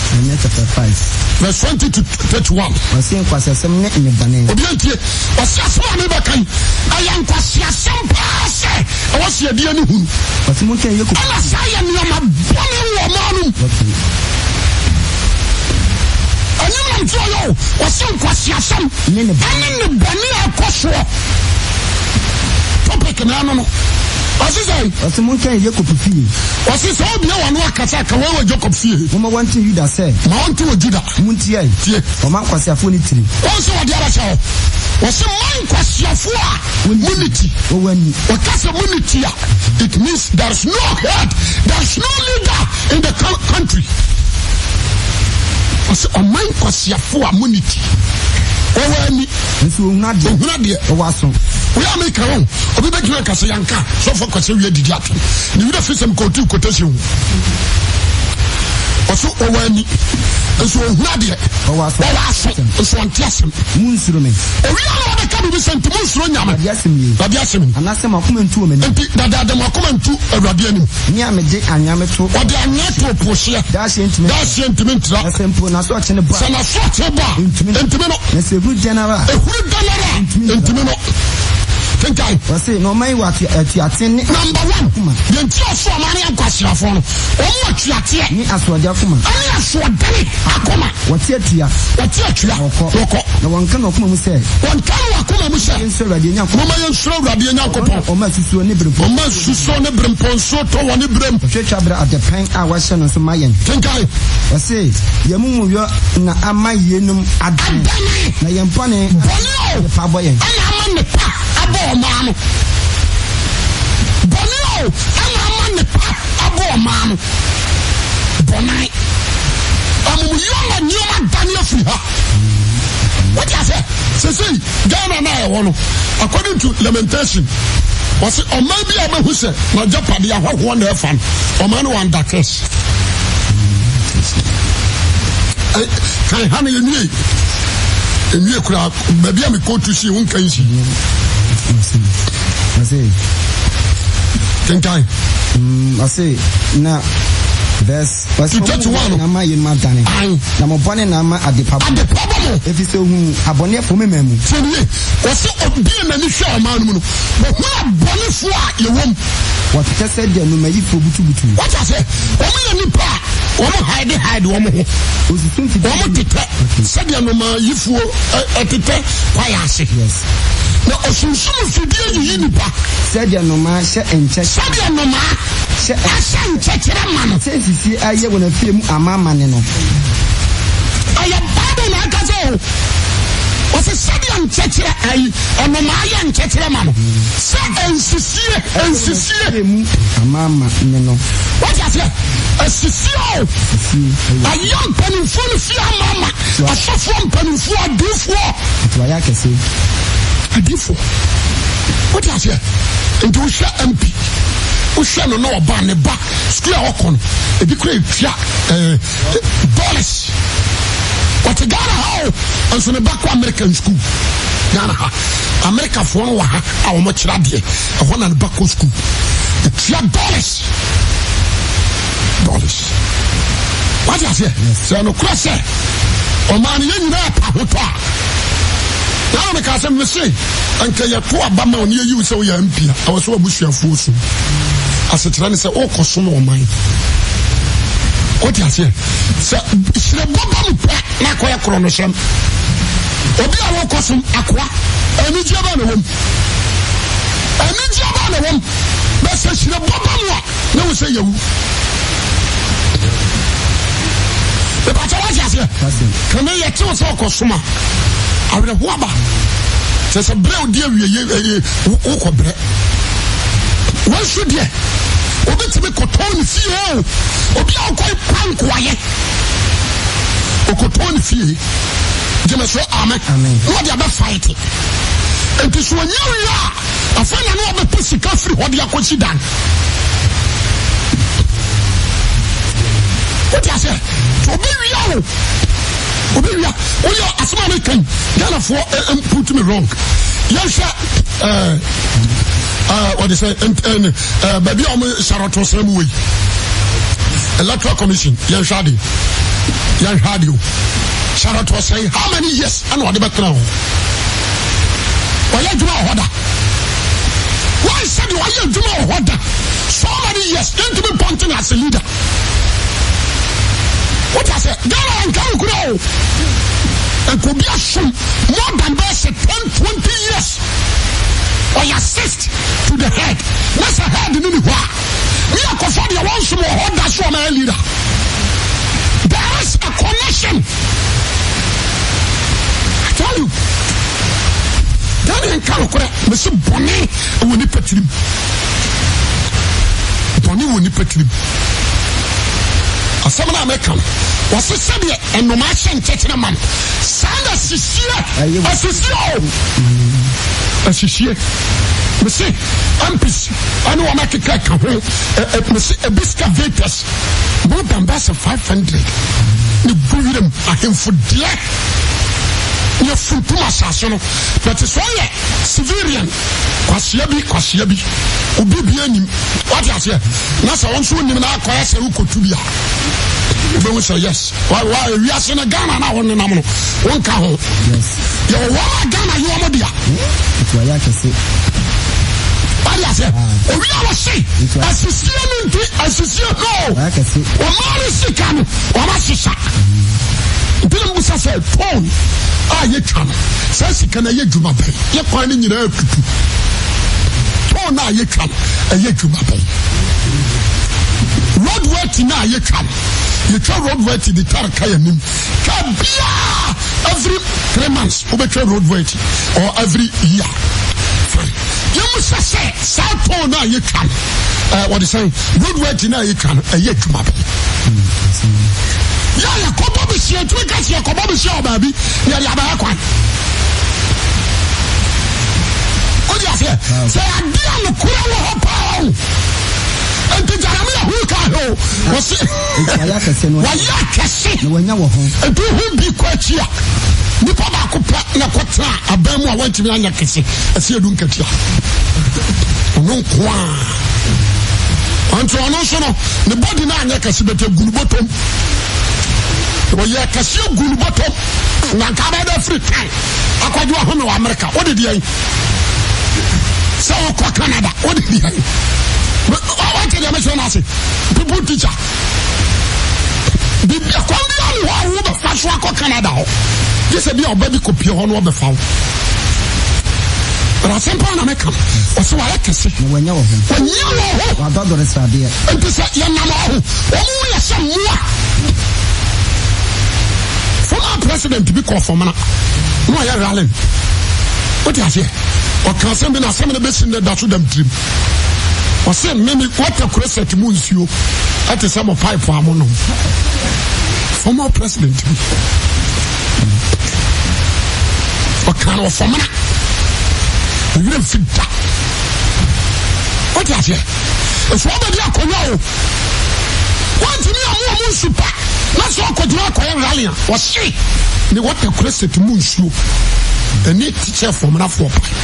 Jeremiah chapter 5 verse 20 to 31. Ɔse nkwasiasɛm ne nnebɔne. Obi antie. Ɔse asɛm a mebɛka yi ɛyɛ nkwasiasɛm paa sɛ ɛwɔ sɛ yɛde ani hunu. Ɔse monka yɛ koko. Ɛna saa yɛ nneɛma bɔne wɔ ɔman no mu. Ɛnyɛ nam tí ɔyɛ o. Ɔse nkwasiasɛm ne ɛne nnebɔne a ɛkɔ soɔ. Topic na ɛno no. Ɔse sɛn? Ɔse monka yɛ Yakob fie. Ɔse sɛ obie w'ano akasa ka wei wɔ Jacob fie. Momma wɔnte Yuda sɛ. Ma wɔnte wɔ Juda. Montie. Tie. Ɔma nkwaseafoɔ ne tiri. Wɔn sɛ wɔde abɛhyɛ hɔ. Wɔse ma nkwaseafoɔ a monni ti. Wɔwɔ ani. Wɔka sɛ monni ti a, it means there is no head, there is no leader in the country. Ɔse ɔman nkwaseafoɔ a monni ti. Wɔwɔ ani. Nso ohunu adeɛ. Ohunu adeɛ. Ɔwɔ aso. Wei a meka ho, obi bɛgyina nka sɛ yɛnka sɔfo kwasɛ wie didi ato. Ne werɛ fi sɛ mekɔtu quotation ho. Ɔso ɔwɔ ani, nso ohunu adeɛ. Ɔwɔ aso. Ɔwɔ aso, nso ɔnte asɛm. Munsuro me. Owia na ɔbɛka biribi sɛ nti munsuro Nyame. Awurade asɛm nie. Awurade asɛm ni. Anaasɛ mo akoma ntu wɔ m'anim. Nti dadaada mo akoma ntu Awurade anim. Me a mede anwea meto. Ɔde anwea to po hyeɛ. Daahyeɛ ntumi ntra. Daahyeɛ ntumi ntra. Na sɛ mpo n'asorɔkye no bɔ a. Sɛ n'asorɔkye bɔ a. Ntumi no. Ntumi no. Na sɛ ehuru dɛn ara a. Ehuru dɛn ara a. Ntumi ntra. Ntumi no. Kenkan. Ɔse, na ɔman yi wɔ atuateɛ ne. Number one. Akoma. Deɛ nti a ɔso ɔman no yɛ nkwaseafoɔ no, wɔn wɔ atuateɛ. Ne asoɔden akoma. Ɛne asoɔdene akoma. Wɔte atua. Wɔte atua. Na wɔkɔ. Wɔkɔ. Na wɔnka no akoma mu sɛ. Wɔnka no akoma mu sɛ. Yɛnsuro Awurade yɛn Nyankopɔn. Momma yɛnsuro Awurade yɛn Nyankopɔn. Ɔma asusuo ne berempɔn. Ɔma asusuo ne berempɔn nsuo tɔ wɔ ne berɛm. Ɔhwɛ twa berɛ adɛpɛn a wahyɛ no nso ma yɛn. Kenkan. Ɔse, yɛn amumuyɔ na ama yeinom adane. Adane. Na yɛn bɔne. Bɔne o. Nnepa abɔ yɛn. Ɛna ama nnepa abɔ ɔman no. Bɔne o. Ɛna ama nnepa abɔ ɔman no. Bɔne. Amumuyɔ ma nneɛma dane afiri ha. Wote aseɛ? Sesei Ghana no a ɛwɔ no, according to Lamentation, wɔse ɔman bi a wobɛhu sɛ n'agyapadeɛ ahɔhoɔ na ɛfa no, ɔman no wɔ under curse. Kan ha no yɛnwie nwie koraa baabi a mekɔtu si wo nka nsi. Kenkan. Ɔse na verse Ɔse To 31 no. na ama yeinom adane, na mo bɔne na ama adepa bɔ mo. Adepa bɔ mo. Ɛfiri sɛ ohuu abɔneɛfoɔ mema mu. Tie nie, ɔse obie n'ani hwɛ ɔman no mu no, wɔhunu abɔnefoɔ a yɛwɔ mu. Wɔtetɛ sɛ deɛ nnomayifoɔ butubutu. Wate aseɛ? Wɔn yɛ nnipa a wɔn hide hide wɔn ho. Osusu mfidie Wɔn tetɛ sɛdeɛ nnomayifoɔ tetɛ kwaeɛ ase. Yes. Na osunsum mfidie yiyi nnipa. Sɛdeɛ nnomaa hyɛ nkyɛ. Sɛdeɛ nnomaa Hyɛ ahyɛ nkyɛkyerɛ ma no. Sɛ nsisie ayɛ wɔn afie mu amamane no. Ɛyɛ Bible na ɛka sɛ o. Ɔsɛ sɛdeɛ nkyɛkyerɛ ayi nnomaa yɛ nkyɛkyerɛ ma no. Sɛ nsisie nsisie. Afie mu amamane no. Wate aseɛ? Asisie o. Nsisie ɛyɛ. Ɛyɛ mpanimfoɔ no fie amama. Asɔfoɔ mpanimfoɔ adiifoɔ. Nti wayɛ akɛse. Adiifoɔ. Wate aseɛ? Nti wohwɛ MP. Wohwɛ no na ɔba ne ba sukuu a ɔkɔ no ebi kura etua ɛɛ dollars. Ɔte Ghana ha o nso ne ba kɔ American school. Ghana ha Amerikafoɔ no wɔ ha a wɔn kyerɛ adeɛ ɛhɔ na ne ba kɔ sukuu etua dollars dollars. Wate aseɛ? Sɛ ɛnokorɛ sɛ ɔmaa no yɛn nyinaa pa hotɔ a na meka sɛ mese Anka yɛto aba ma wo na yɛyi wo sɛ woyɛ MP a, ɛwɔ sɛ w'abusuafoɔ su. Asekyerɛ ne sɛ wokɔsom ɔman. Wote aseɛ? Sɛ hyerɛbɔ ba mu pɛ na akɔyɛ korɔnohyɛm. Obi a wokɔsom akoa. Anigyeɛ bɛn na ɛwɔ mu? Anigyeɛ bɛn na ɛwɔ mu? Na sɛ hyire bɔ ba mu a, na wo sɛ yɛwu. Ìbàtà wá ti aseɛ. Kàmi yɛ tew sɛ ɔkɔ soma. Awerɛho aba. Kyɛ sɛ berɛ odi awie yɛ ɛyɛ wokɔ brɛ. Wɔn nso deɛ obi tumi kɔtɔn ne fie o. Obi a ɔkɔ pa nkoayɛ. Ɔkɔtɔn ne fie. Gyeme so amen. Na ɔde abɛ fight. Nti so ɔnya wie a afei na ne ɔbɛpɛ sika firi hɔ de akɔsi dan. Wote aseɛ? Nti ɔbɛwia o. Ɔbɛwia. Woyɛ asɛm a meka yi, Ghanafoɔ eh, eh, put me wrong. Yɛnhwɛ eh, eh, wɔde sɛ eh, eh, baabi a wɔn sarɔto sɛn mu wɔ yi. Electoral Commission, yɛnhwɛ ade. Yɛnhwɛ ade o. Charlotte Osei, how many years ɛna ɔde bɛtena hɔ? Ɔyɛ adwuma wɔ hɔ da. Why sɛ deɛ ɔyɛ adwuma wɔ hɔ da so many years yɛntumi mpɔnte no as a leader. Wote ase Ghana yɛnka no kura o. Nka obi asom more than bɛyɛ sɛ 10 20 years. Ɔyɛ assist to the head. Na sɛ head no ni hɔ a ne akɔfa deɛ wɔnsom wɔ hɔ da so ɔma leader. There is a connection. I tell you. Ghana nka nokorɛ mese bɔne wɔ nipa tirim. Bɔne wɔ nipa tirim. Asɛm no a meka no, wɔse sɛdeɛ nnomaa hyɛ nkyɛkyerɛ ma no, saa na asisie, asisie o, asisie. Mese MPs ɛne wɔn akeka ka ho, mese ebi scavators More than bɛyɛ sɛ 500 ne gu wiram ahemfo deɛ ne afuntum asase no but sɛ ɔyɛ civilian kwasia bi kwasia bi obi bi anim wate aseɛ na sɛ wɔn nso nim na akɔyɛ sɛ wokɔtu bi a wobɛhu sɛ yes wa wa ewiase no Ghana na wɔn nenam no wɔnka ho yɛwɔ wɔn a Ghana yɛ wɔn dea. Nti wayɛ akɛse. Wade aseɛ. Owi a wɔse asisie no nti asisie no. Wayɛ akɛse. Ɔmaa no sika no wɔn asesa. Nti na mbusa sɛ tɔn a yɛtwa no saa sika no ɛyɛ adwuma bɛn? Yɛ kwan no nyinaa tutu. Tɔn a yɛtwa no ɛyɛ adwuma bɛn? Road worthy no a yɛtwa no yɛtwa road worthy de tar ka yɛn anim. Car biara every 3 months wobɛtwa road worthy or every year. Fine. Yɛmu sɛ sɛ saa toll no a yɛtwa no eh, wɔde sɛn road worthy no a yɛtwa no ɛyɛ adwuma bɛn? Yɛ yɛkɔbɔ besia tumi ka sɛ yɛkɔbɔ besia wɔ baabi yɛde abɛyɛ kwan. Wode aseɛ sɛ adeɛ a nokorɛ wɔ hɔ paa o. Nti Jeremia hu ka ho wɔse Enti wayɛ akɛse no. Wayɛ akɛse. Na wanya wɔ ho. Nti wohu bi kɔ akyi a, nipa baako pɛ na ɛkɔtena aban mu a wantumi anyɛ kɛse. Ɛsɛ edu nkatua. Ɔno nko a. Nti ɔno nso no, ne body no anyɛ kɛse bɛtɛ gu ne bɔtɔm. Ɔyɛ kɛse gu ne bɔtɔm. Na nka abɛda firi tan akɔgye ɔhome wɔ Amerika. Wode deɛ yi. Sɛ wokɔ Canada, wode deɛ yi. Wate deɛ mekyerɛ no ase. People teacher. Biribi kwan bi ani hɔ a wobɛfa so akɔ Canada hɔ. Gye sɛ bi a ɔba bi kɔpie hɔ na ɔbɛfa wo. But asɛm paa na meka no. Ɔsɛ wayɛ kɛse. Na wanya wɔ ho. Wanya wɔ ho. Wadɔdɔre sradeɛ. Nti sɛ yɛnam hɔ ho, wɔn mu yɛ sɛ mmoa. Former president bi kɔɔ fɔmana na ɔyɛ rallying. Wote aseɛ? Ɔka asɛm bi na asɛm no bɛsi nnɛ da so dam tirim. Ɔse me me water closet mu nsuo ɛte sɛ mo pipe a mo nom. Former president bi. Ɔka no ɔfɔmena. Owura mfi da. Wote aseɛ? Nso ɔbɛdi akonnwa o. Wɔntumi amu ɔmo nsu pa na sɛ ɔkɔgyina akɔyɛ rally a ɔse ne water closet mu nsuo ɛne teacher fɔmenafoɔ pipe.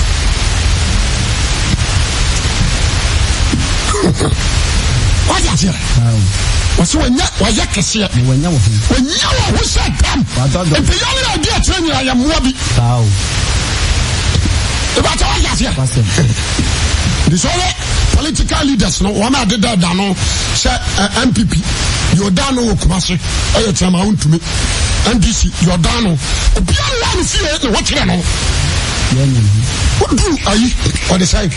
Wate aseɛ? Wɔsɛ wɔnyɛ wɔyɛ kɛseɛ. Wɔnyɛ wɔ ho. Wɔnyɛ wɔ ho sɛ dam. Nti yɛn ne adi akyerɛ nyinaa yɛ mmoa bi. Ìbàtà wate aseɛ? Nti sɛ ɔyɛ political leaders no wɔn a deda da no sɛ NPP deɛ ɔda no wɔ Kumasi ɛyɛ kyɛn ma ɔntumi NDC deɛ ɔda no obiara wɔ ne fie ne ho kyerɛ no. Woduru ayi ɔde sɛn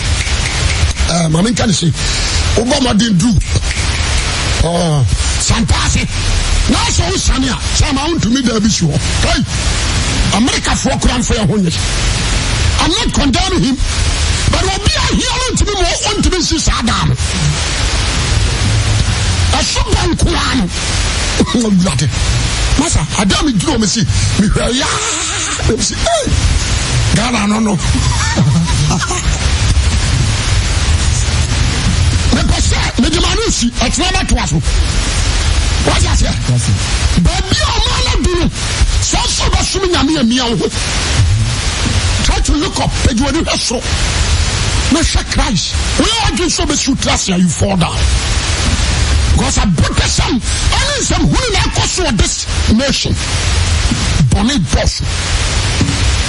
ɛɛ maame nka ne se wobɔ mmɔden duru ɛɛ santaase na asɛ wosane a sɛ ama wontumi daa bi si hɔ kai Amerikafoɔ kora mfa yɛ ho nye. I'm not condemning him but obi ahia no ntumi mu ɔntumi nsi saa daa no ɛso bɔ nkoa no awurade masa ade a meduru ɔmo si mehwɛ yaa Mese ei Ghana no no. Mepɛ sɛ mede ma no si ɛtena bɛtoa so. Wate aseɛ? Baabi a ɔma no du no sɛ ɔsɛ ɔbɛsom Nyame amia wo ho. Try to look up, pagye w'ani hwɛ soro na hwɛ Christ. Woyɛ w'adwene sɛ ɔbɛsi wo tiri ase a you fall down. Because abotɛsɛm ɛne nsɛm hunu na ɛkɔ so wɔ this nation bɔne dɔɔso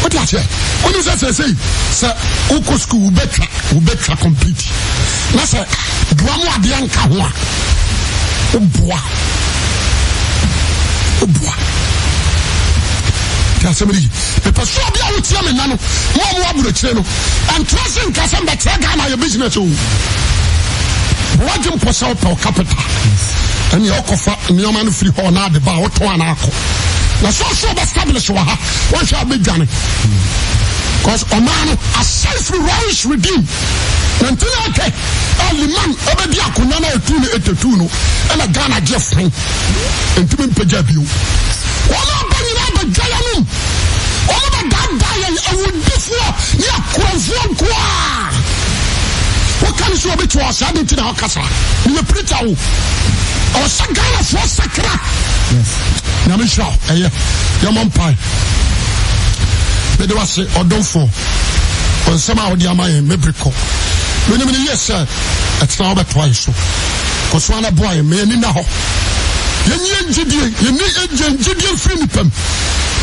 wote aseɛ wone sɛ sɛsei sɛ wokɔ sukuu wobɛtwa wobɛtwa complete na sɛ boa mu adeɛ nka ho a woboa woboa te asɛm no yi mepɛ sɛ obi a wotia me nna no mo a mowɔ aburokyire no ɛntra se nka sɛ mbɛkyerɛ Ghana yɛ business o W'adwen pɔ sɛ wopɛ wo capital ɛneɛ wokɔfa nneɛma no firi hɔ na ade ba a wotɔn ana akɔ na sɛ ɔsɛ ɔbɛ establish wɔ ha wɔnhwɛ a bɛdwane cause ɔmaa no asɛe firi Royce redeem 1980 a Liman ɔbɛdi akonnwa no a ɛtu no 82 no ɛna Ghana gye fan ntumi mpagya bio wɔn aba nyinaa bɛdwa yɛnom wɔn bɛdaadaa yɛn awudifoɔ ne akorɔmfoɔ nkoaa Woka no sɛ obi te hɔ saa de nti na ɔka saa. Meyɛ preacher o. Ɔwɔ sɛ Ghanafoɔ sakra. Nyame nhyira wo. Ɛyɛ. Yɛmmɔ mpae. Mede wase ɔdomfoɔ. Nsɛm a wode ama yɛn mebere kɔ. Menim no yie sɛ ɛtena wobɛtoa yɛ so. Kɔ so ara boa yɛn ma yɛn ani nna hɔ. Yɛnyi yɛn gyidie, yɛnni yɛn gyidie mfiri nipa mu.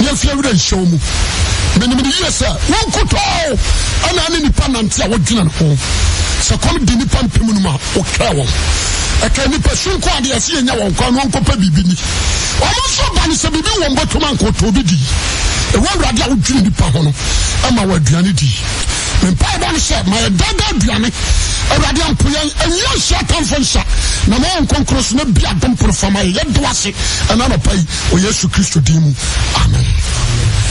Na yɛmfi awura nhyɛ wo mu. Menim no yie sɛ wo nkutoo ɛna ne nipa nante a wodwene ne ho. Sɛ kɔm di nipa mpem no mu a, wokɛɛ wɔn. Ɛka nipa su nko adeɛ ɛsɛ yɛnya wɔn kwan no wɔnkɔpɛ biribi ni. Wɔn nso ba no sɛ biribi wɔn bɔtɔm anka ɔtɔ bi di. Ɛwɔ awurade a wodwene nipa ho no ɛma wɔ aduane di. Me mpaebɔ ne sɛ ma yɛ daadaa aduane. Awurade ampo yɛn ɛnyɛ nhyɛ atamfo nsa na ma wɔn nkonkoro so na bi adom pono fama yɛ. Yɛde wase ɛna anɔpa yi wɔ Yesu Kristo din mu. Amen.